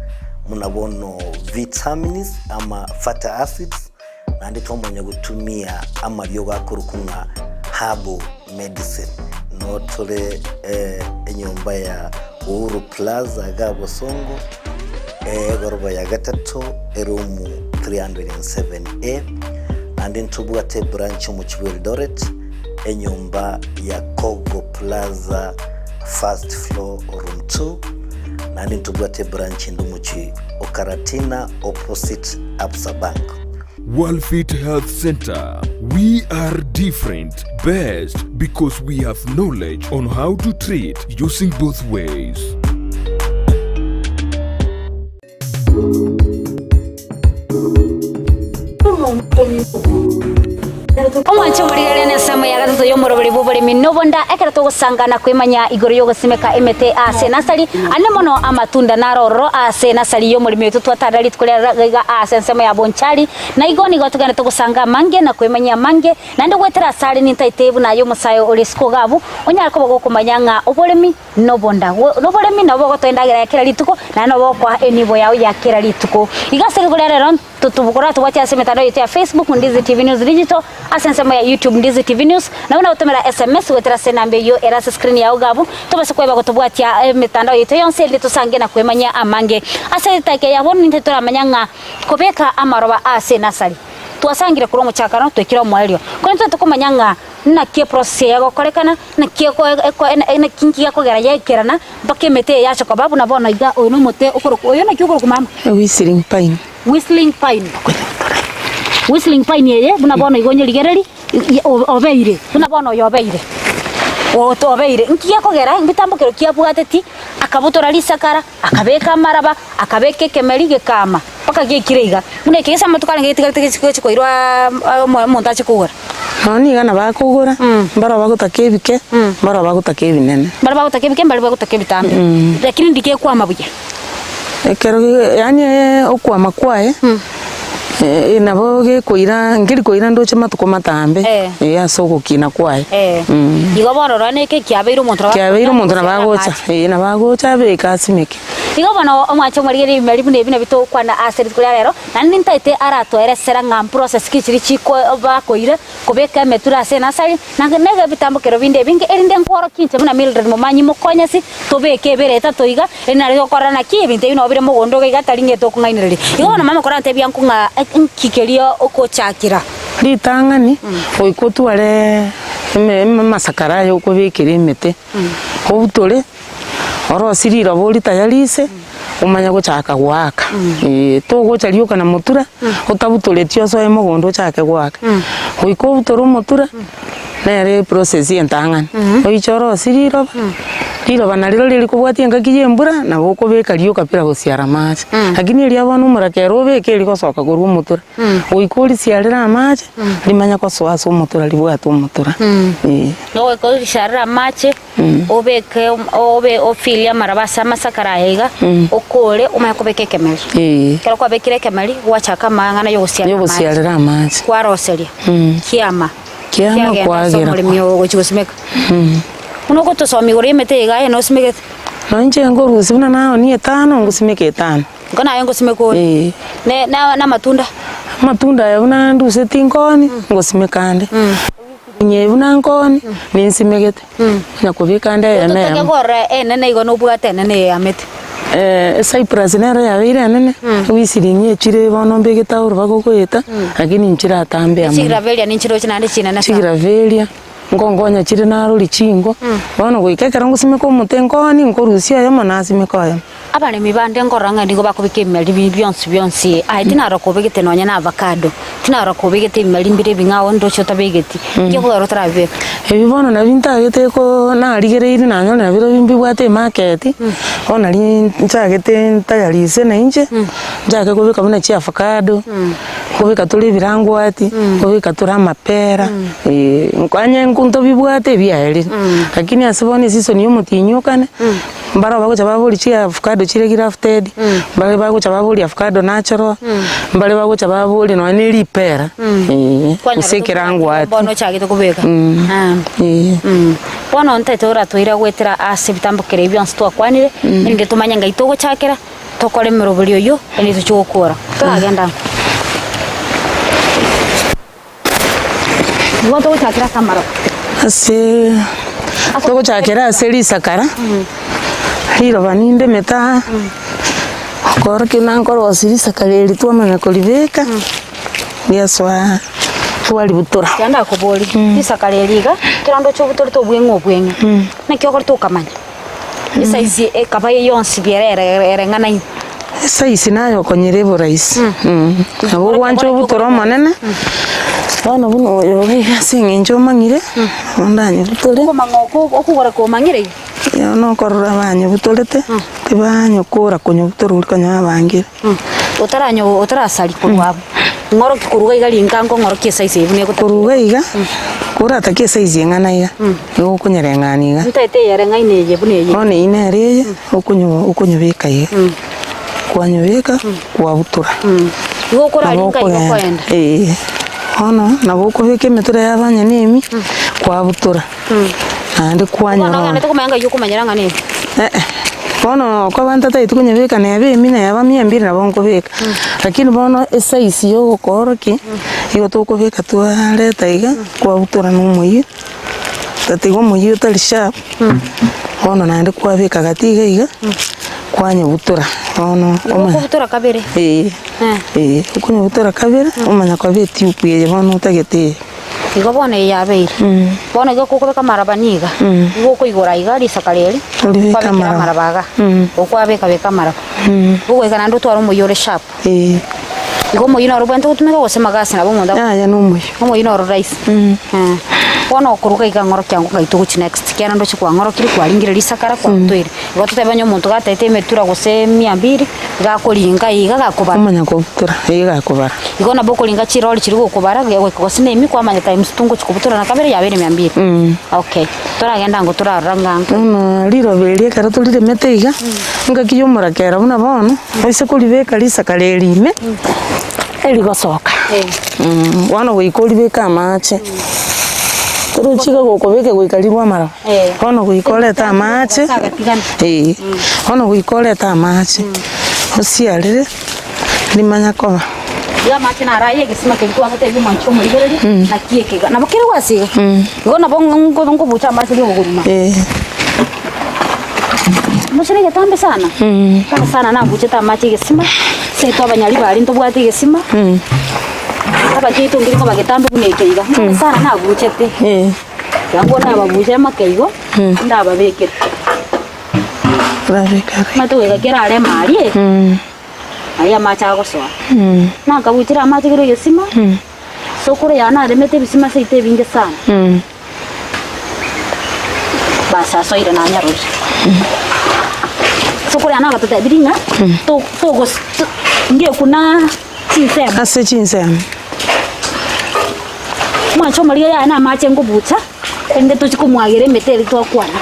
buna bono vitamins ama fatty acids, naende twamanya gotumia amariogo akorokwa ng'a herbal medicine. Noo tore enyomba ya Uhuru Plaza iga Bosongo, egoroba ya gatato, eroom 307A, naende ntobwate ebranch omochie bwa Eldoret, enyomba ya Kogo Plaza first floor room 2, naende ntobwate ebranch ende omochie o Karatina opposite Absa Bank. Worldfit Health Centre, We are different, best because we have knowledge on how to treat using both ways. Omwanche omorigereria nensemo ya gatato y'omoroberi bw'oboremi nobonda ekero togosanga na kwemanya igoro y'ogosimeka emete ase enasari ande mono amatunda naro ororo ase enasari y'omoremi oito twatarera rituko ria iga ase ensemo ya Bonchari na igo nigo togenderete gosanga amange na kwemanyia amange naende goetera asare nintaete buna aye omosae ore isiko iga abwo onyare koba gokomanya ng'a oboremi nobonda. Noboremi nabo bogotoa endagera ya kera rituko, naende nabo bogokoa enibo yao ya kera rituko. Iga ase rituko ria rero, totubukora tobwatie ase emetandao yaito ya Facebook, Ndizi TV News Digital, ase ensemo ya YouTube, Ndizi TV News, nabo nagotomera SMS goetera ase enamba eyio ere ase screen yao iga abwo, tobase kweba gotobwatia emetandao yaito yonsi erinde tosange na kwemanyia amange. Ase edakika eye ya bono nintwe toramanya ng'a kobeka amaroba ase enasari. Twasangire korwa omochakano toikire omoerio. Korende totagete komanya ng'a naki eprocess eye egokorekana, naki eko eko naki nki gekogera yaikerana mpaka emete eye yacha koba buna bono iga oyo na omote okorokwa oyo naki okorokwa mama? Whistling pine. Whistling pine. Whistling pine eye buna bono iga onyerigererie obeire, buna bono oyo obeire, obeire. Nki gekogera ebitambokero kiabwateti akabutora risakara. Akabeka amaraba, akabeka ekemeri gekaama, mpaka giaikire iga. Buna eke gese amatuko arenge getigarete gechi koirwa omonto ache kogora. Nonya niga nabakogora, mbarabwo bagotaka ebike, mbarabwo bagotaka ebinene. Mbaria bagotaka ebike, mbaria bagotaka ebitambe. Lakini ndikekwama buya. Ekero yaani okwama kwaye, nabo gekoira, nkeri koira ndoche matuko matambe, eh ase ogokina kwaye. Igo bono nonya na eke kiabeire omonto nabo Kiabeire omonto nabo agocha, eh nabo agocha abeke asimeke. Igo bono omwanche omorigereria ebimeri buna ebi nabio togokwana ase rituko ria rero, naende nintaete aratoeresera ng'a mprocess ki chiria chiko bakoire kobeka emetura ase enasari, na na ebitambokero binde ebinge, erinde nkworokie inche buna Mildred Momanyi mokonyesi, tobeke ebere etato iga, erinde nario tokorora naki ebinto ebi nabo bire mogondo iga iga tari ng'ete okong'ainereria. Igo bono mama korantebia nkong'a nki keria okochakera. Ritang'ani, goika otware eme amasakara aya okobekera emete, obutore, orosie riroba oritayarise, Omanye gochaka goaka, eh, togocha rioka na motura, otabutoreti osoe mogondo ochake goaka. Goika obutore omotura, nere eprocess entang'ani, oiche orosie riroba, riroba nario rikobwatia engaki ya embura, nabo okobeka rioka bila gosiara amache. Lakini eria bono omorakera obeke erigosoka korwa omotura, goika orisiarere amache, rimanye gosoa ase omotura ribwate omotura, eh. Goika orisiarere amache. Obeke obe ofilie amaraba ase amasakara aya iga, okore omanye kobeka ekemeri. Ekero kwabekire ekemeri, gwachaka amang'ana yogosiarera amache. Yogosiarera amache. Kwaroseria, kiama, Kiama kiagenda ase kwagera omoremi kwa. ogo gochia gosimeka. Buna ogotosomia igoro y'emete eye iga aye nosimegete? Nonye inche nkorusia buna naonia etano, ngosimeka etano. Nko naye ngosimeka ore? Ee. Ne na namatunda? Amatunda aya buna ndusetie nkoni, ngosimeka ande. Inye buna nkoni, ninsimegete, onya kobeka ande eyemo Ototake eyemo. korora enene igo nobwate enene eye yamete. Ecyprus nero yabeire enene, ewisiringi echire bono mbegete agwo bagogoeta, lakini nchiratambe amo. Chigravelia ninchiroche naende chinene sana. Chigravelia, nkonkonya chire narori chingo, bono goika ekero ngosimeka omote nkoni, nkorusia oyomo nasimeka oyomo. Abaremi bande nkorora ng'a nigo bakobeka ebimeri bi bionsi bionsi, aye tinarora kobegete nonya na avocado, tinarora kobegete ebimeri mbire ebing'ao ndoche otabegeti, nki okogera otarabibeka? Ebi bono nabio ntagete ko narigereirie nanyora nabirobio mbibwate emarket, bono nari nchagete ntayarise na inche, nchake kobeka buna chiavocado, nkobeka tore ebirangwati, nkobeka tore amapera, onye ntobibwate ebiaerire. Lakini ase bono eseason ya omotienyi okane. Mbaro bagocha baboria chiavocado chire grafted, mbare bagocha baboria avocado natural, mbare bagocha baboria nonya na eripera, eh, gose ekerangwati. Bono ochagete kobeka. Eh. Bono ntaete oratoire goetera ase ebitambo kere ebi bionsi twakwanire, erinde tomanye ngai togochakera, tokore emeroberi oyio, erinde tochie gokora. Toragenda amo. Nigo togochakera ase amaraba. Ase togochakera ase risakara, riroba nindemete aa, okorokia buna nkorosia risakara eri twamanya koribeka, riasoa twaributora. Ekero ndakoborie, risakara eri iga, ekero ndoche obutorete obweng'e obweng'e, naki okorete okamanya? Esaizi ekaba yonsi bi ere ereng'anaine. Esaizi naye okonyera eborahisi, nabo ogwancha obutore omonene, bono buna oyo iga iga ase eng'encho omang'ire, nabo ndanyebutore. Okomang'a oko okogora komang'ire iga? Eeh nokorora banyebutorete, tibanyokora konyebutora oria konya babangire. Otaranyo otarasari korwa abwo, ng'oroki korwa iga iga rinka nkong'orokia esaizi eye buna egotaka. Korwa iga iga, koratake esaizi eng'ana iga, nigo okonyereng'ania iga. Ntaete eyereng'aine eye buna eye. Bono eyio nere eye, okonyo okonyobeka iga, kwanyobeka, kwabutora. Igo okorarinka Nabo igo okogenda, okoenda. eeh. Bono nabo okobeka emetura yaba onye na emi, kwabutora, naende Bono kwanyorora. ogenderete komanya ng'ai okomanyera ng'a neri. Eh-eh, bono okoba ntatagete konyebeka neba emi neba mia mbiri nabo nkobeka, lakini bono esize ya ogokoorokia, igo tokobeka twareta iga, kwabutora na omoyio, tatiga omoyio otari sharp, bono naende kwabeka gati iga iga, kwanyebutora bono Igo omanye okobutora kabere. eh, eh, okonyebutora kabere, omanya koba etube eye bono otagete eye. Igo bono eye yabeire. Bono igo okobeka amaraba niga, igo okoigora iga risakara eri, Oribeke kwabekera amaraba. amaraba iga, okwabeka beka amaraba. Ogoika naende otware omoyio ore sharp. Igo omoyio noro obwenerete gotumeka gose amagasi nabo omonto Yaya na omoyio. Omoyio noro rahisi. Bono okoruga iga ng'orokia ng'o ngai togochi next, ekiagera ndoche kwang'orokirie kwaringire risakara kwabutoire. Igo totebe onye omonto gatagete emetura gose mia mbiri, iga akoringa iga gakobara. Omanya kobutora, iga gakobara. Igo nabo okoringa chirori chiria gokobara, goika gose na emi kwamanya times two ngochi kobutora na kabere yabeire mia mbiri. Okay, toragenda ango torarora ng'a nko. Bono riroba eri ekero toriremete iga, engaki ya omorakera buna bono, oise koribeka risakara eri ime, erigosoka. Bono goika oribeke amache, torochi iga gokobeka goika rirwe amaroba, bono goika orete amache, eh, bono goika orete amache, osiarere rimanya koba. Iga amache naro aye egesima keria twagotebia omwanchi omorigereria, naki eke iga, nabo kere gwase iga, igo nabo nkobucha amache ri'obogima. Moche na egetambe sana, kare sana nabuchete amache egesima, seito abanyaribari ntobwate egesima, abakeito nkeri koba getambe buna eke iga, kare sana nabuchete, kiangwa nababuchere make igo, ndababekera. Orabeke are. Omanyete goika kera are emaria aria amache agosoa. Nakabuchire amache kera egesima, sokoro yane naremete ebisima seito ebinge sana. Bas asoire nanyarorire. Sokoro yane agatotebirie ng'a to- togos to ngekuna chinsemo. Ase chinsemo. Mwanche omorigia yane amache nkobucha, rende tochie komwagera emete eria twakwana.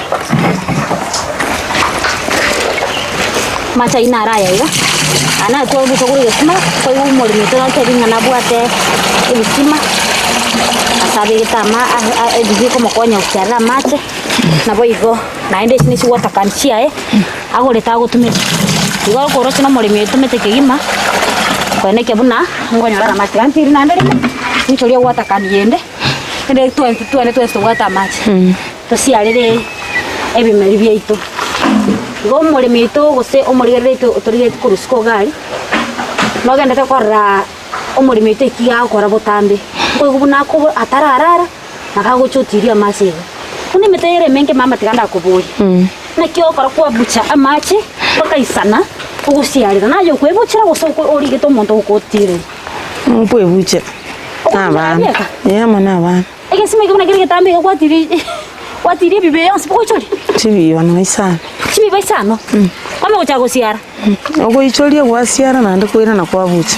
Amache ayio naro aya iga, aya naro twarusia korwa egesima, koigwa omoremi oito natebie ng'a nabwate ebisima, ase abegete ama a- a ebi bikomokonya gochiarera amache, naboigo naende echi ne chiwater can chiaye, agorete agotumeka. Igo okoroche na omoremi oitomete kegima, koenekia buna nkonyora amache. Tiga ntiri naende rimo, nchorie water can yende, ende twensi twende twensi tobwate amache, tosiarere ebimeri biaito. Igo omoremi oito gose omorigereri oito otorigetie korwa isiko iga aria, nogendete korora omoremi oito eki agokora botambe, nkoigwa buna akobo atararara. Akagocha otiria amache iga. Buna emete ere emenge mama tiga ndakoborie. Naki ogokora kwabucha amache bakaisana ogosiarera naye okwebuchera gose oko origete omonto ogokotireria. Nkwebuchera na abana, ee amo na abana. Egesima eke buna kere getambe iga gwatiria gwatiria ebibe yonsi bogoichoria. Chibiba nonya isano. Chibiba isano? Kwamanya gochaka gosiara. Ogoichoria gwasiara naende koirana kwabucha.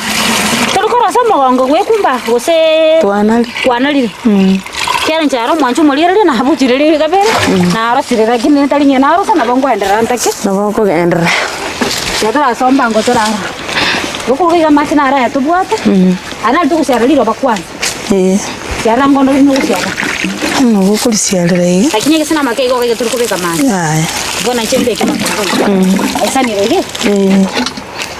Tori korosa omogongo gwekumba gose Twanarire. kwanarire. Kiagera inche aro omwancho omorigereria nabuchire riria kabere, narosire lakini ntari ng'ina narosa nabo nkoenderera ntake. Nabo okogenderera. Ekero torasomba ngo torarora. Okoruga iga amache naro aya tobwate, aya naro togosiara riroba kwanza. Ee. Siarera ngondo rimo ogosiara. Nabo okorisiarera iga. Lakini egese namake igo iga tori kobeka amache. Yaya. Bono inche mbeke amache. Aisanire iga. Ee.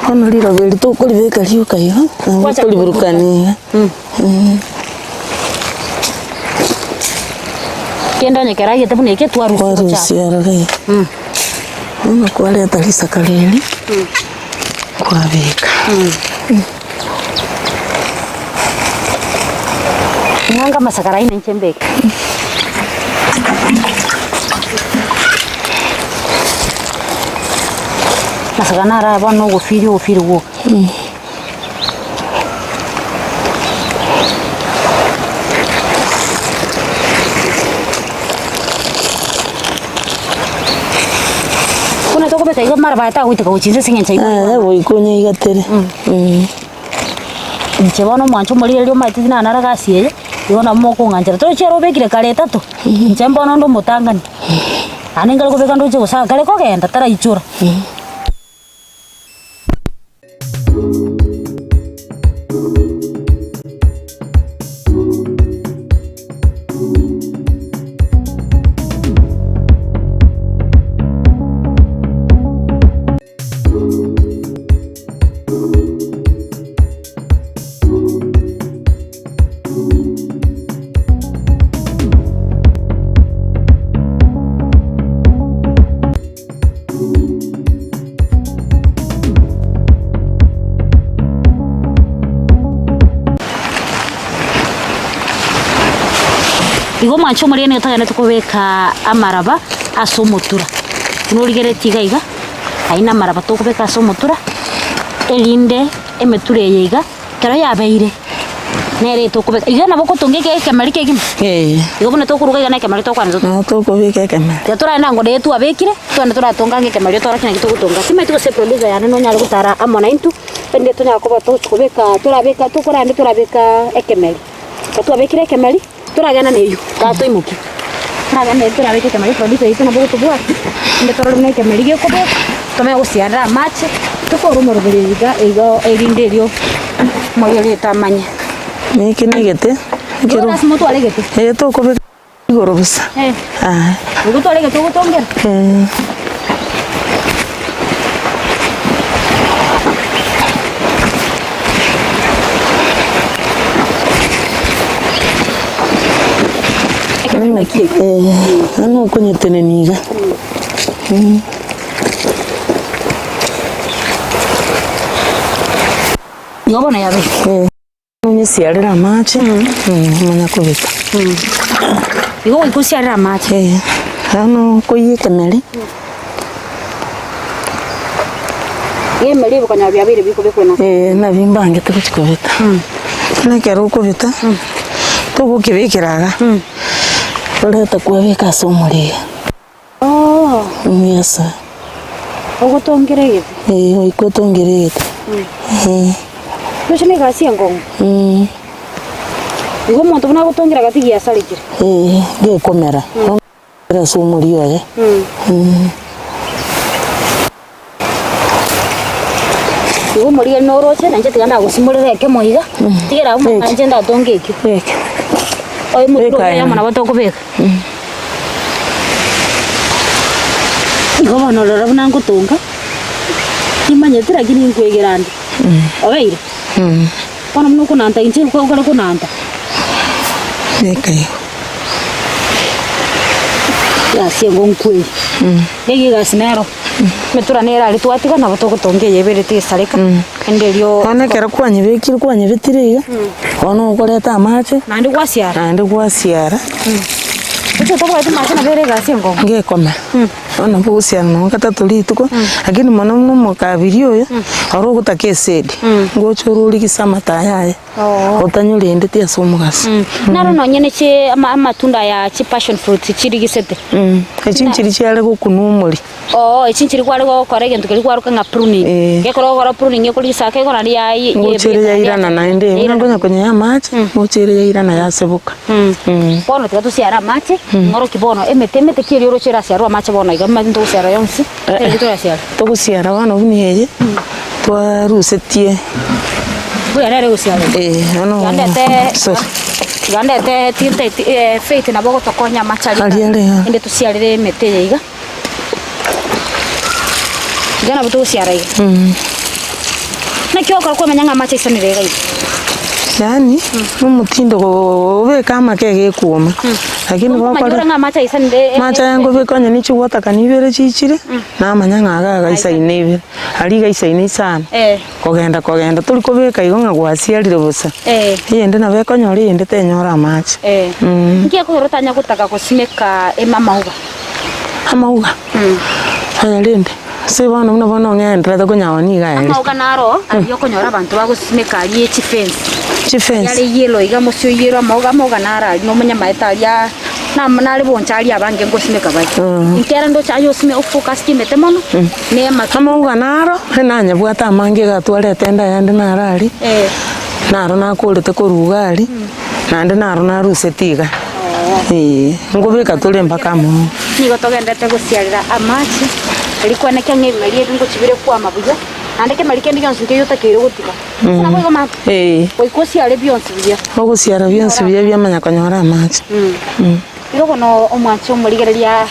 Bono riroba eri tokoribeka rioka iga, nabo okoriburukania iga. Kende onye keragete buna eke twarusia obochafu. Kwarusia ororo iga. Bono kwareta risakara eri, kwabeka. Ng'anga amasakara aino inche mbeke. Amasakara naro aya bono ogofiri ogofiri gwoka. Buna tokobeka igo mara baye tagoiteka gochia inse ase eng'encho igo. Yaya goika onyeigatere. Inche bono omwancho omorigereria omanyete tinanara gasi eye, igo nabo mokong'anchera. Torochi ere obekire kare etato, inche mbono onde omotang'ani, naende nkare kobeka ndoche gose akare kogenda taraichora. Igo omwancho omoria nigo togenderete kobeka amaraba ase omotura, buna origeretie iga iga. Ayio namaraba tokobeka ase omotura, erinde emetura eye iga, ekero yabeire, nere tokobeka. Iga nabo ogotonga eke ekemeri kegima? Ee. Igo buna tokoruga iga na ekemeri tokwancha Nabo tokobeka ekemeri. Tiga torare na ngoda eye twabekire, twende toratonga ang'e ekemeri otorokie naki togotonga. Timanyeti gose eproducer yane nonyare gotara amo naintwe, erinde tonyare koba togochi kobeka torabeka tokorande torabeka ekemeri. Ekero twabekire ekemeri. Toragenda neyio, tatoimokia. Toragenda neyio torabeke ekemeri producer yaito nabo ogotobwatia, naende torore buna ekemeri gekobekwa, tomanye gosiarera amache, tokore omoroberi iga igo erinde erio omorweri oito amanye. Eke na egete, Igo ekero lasima otware egete. eh tokobeka igoro bosa, Eh. aye. Igo otware egete ogotongera? Eh. Bono okonyetenenia iga. Igo bono yabeire. Onyesiarere amache, omanye kobeka. Igo goika osiarere amache. Bono okoiyeka emeri. Ebimeria ebi konyora biabeire bikobekwa na. Ee, nabio mbangete gochia kobeta. Bono ekero okobeta, togokebekera iga, orete kwabeka ase omorero. Yes. Ogotongera egete? Ee, goika otongere egete. Ee. Roche na egasi enkong'u? Igo omonto buna agotongera gati giasarekire? Ee, gekomera. Ase omoria oye. Igo omorigeri noroche, na inche tiga ndagosimorera ekemo iga, tigera abwo Eke. inche ndatonge ekio. Eke. Oyo omotwe Beka oria amo ime. nabo tokobeka. Igo bono rora buna ngotonga, timanyeti lakini nkwegera ande. Obeire? Bono buna okonanta inche okare konanta. Beka igo. Egasi engo nkweri. Eye egasi nero. Emetura nere aria twatiga nabo togotonga eye ebere tesareka. Ende erio. Bono ekero kwanyebekire kwanyebetire iga, bono okoreta amache, Naende gwasiara. naende gwasiara. Oche otabwati mache nabo ere egasi enkong'u. Ngekomera. Bono nabo ogosiara nonye gatato rituko, lakini mono buna omokabiri oyo, oro ogotaka esedi, ngocha ore origise amataya aye. Otanyorendeti ase omogaso. Naro nonye ne chi ama amatunda aya chi passion fruits chirigisete. Echi nchiri chiare gokunwa omori. Oo echi nchiri kware gokora egento keria kwaroka ng'a pruning. Gekero ogokora pruning ekorigisa ake igo naende ya Ngocha ere yairana naende, buna nkonya konywa amache, ngocha ere yairana yaseboka. Bono tiga tosiare amache, ng'oroki bono emete emete ki eria oroche erasiarwe amache bono iga emanye ntogosiara yonsi, eri torasiare. Togosiara bono buna eye, twarusetie. Buya nere gosiara. Eh, bono Tiga ndete sorry. tiga ndete tinteti Faith nabo ogotokonya amache aria Aria are, ah. ende tosiarere emete eye iga. Iga nabo togosiara iga. Naki ogokora kwamanya ng'a amache aisanire iga iga? Yaani, nomotindo obeke amake iga ekuoma, lakini Omanye gokora ore ng'a amache aisanire amache aya nkobeka onye ne chiwater ibere chichire, namanya ng'a iga agaisaine ibere, aria iga aisaine isano, kogenda kogenda tori kobeka igo ng'a gwasiarire bosa, eyende nabo ekonyora eyende tenyora amache. Nki ekogera otanya gotaka gosimeka amauga? Amauga? Aya rende, ase bono buna bono ong'enderete konyaonia iga aye. Amauga naro aria okonyora abanto bagosimeka aria echifence. Chifence. Are yellow iga mosio yellow amauga amauga naro aria nomonyamaete aria nam nare boncha aria abange ngosimeka bare. Ekiagera ndoche aye osime ofocus emete mono, na ematunda. Amauga naro, nanyabwate amange iga atwarete enda yande naro aria, naro nakorete korwa iga aria. Naende naro naruseti iga, ee, nkobeka tore mpaka amo. Nigo togenderete gosiarera amache, erio kwaneke ng'a ebimeri ebi ngochia bire kwama buya, naende kemeri kende gionsi nkeiyo otakeire gotiga. Gose naboigo mama? Ee. Goika osiare bionsi buya. Ogosiara bionsi buya biamanya konyora amache. Igo bono omwanche omorigereria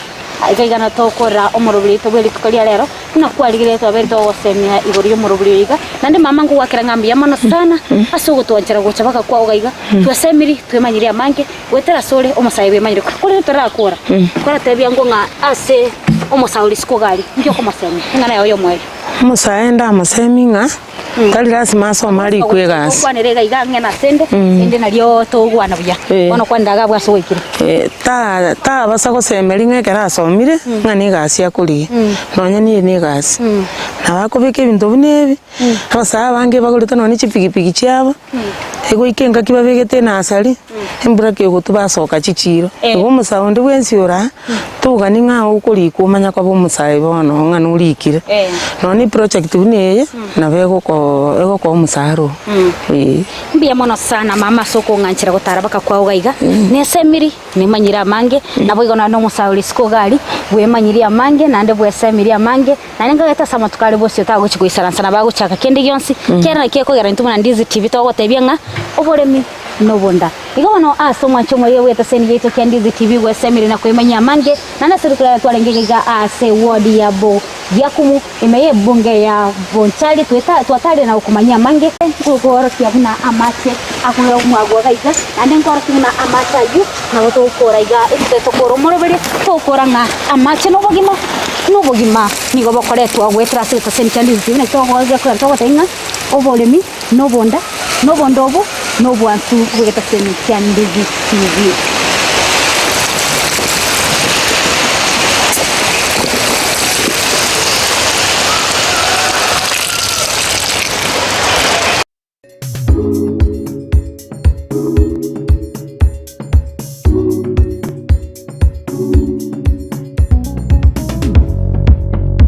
iga iga natokorera omoroberi oito bwe rituko ria rero, buna kwarigereria twabeire togosemia igoro y'omoroberi oyo iga, naende mama nkogwakera ng'a mbuya mono sana ase ogotwanchera gocha baka kwao iga iga, twesemiri twemanyire amange, goetera asore omosae bwemanyire korende torakora, koratebia ngwo ng'a ase omosae ore isiko iga aria, inki okomosemia? Eng'ana yao y'omoerio. Omosae ndamosemie ng'a. Tari lasima asome arikwe egasi. Okwanere iga iga ang'e nasende, ende nario togwana buya. Bono kwanera iga abwo ase ogoikire. Ta tabasa gosemeria ng'a ekero asomire, ng'a na egasi akorigia, nonya niye na egasi. Nabo akobeka ebinto buna ebi, abasae abange bagorete nonya ne chipikipiki chiabo, egoika engaki babegete enasari, embura kegotwa basoka chichiro. Igo omosae onde bwensi ore aa, Togani ng'a okorikwa omanye koba omosae bono ng'a norikire. Nonya ne project buna eye, nabo egoko egokoa omosara oo, eh. Mbuya mono sana mama ase okong'anchera gotara baka kwao iga iga, nesemiri, nimanyire amange, naboigo naende omosae ore isiko iga aria, bwemanyirie amange naende bwesemiri amange, naende nkagete ase amatuko are bosio tagochi goisaransa nabo agochaka kende gionsi, ekiagera naki ekogera intwe buna Ndizi TV togotebia ng'a oboremi nobonda. Igo bono ase omwancho omoyia bw'etaseni yaito kia Ndizi TV gwesemire na kwemanyia amange, naende ase rituko riaye twarenge iga ase eward ya Bogiakumu ime y'ebunge ya Bonchari tweta twatarire na gokomanyia amange. Nkokoorokia buna amache akoira omwago iga iga, naende nkoorokia buna amache ayio nabo togokora iga ekero tokora omoroberio, togokora ng'a amache nobogima, nobogima nigo bokoretwa goetera ase etaseni kia Ndizi TV naki togochia togotebia ng'a oboremi. Nobonda, nobonda obo nobwansu bw'egetasemi kia Ndizi TV.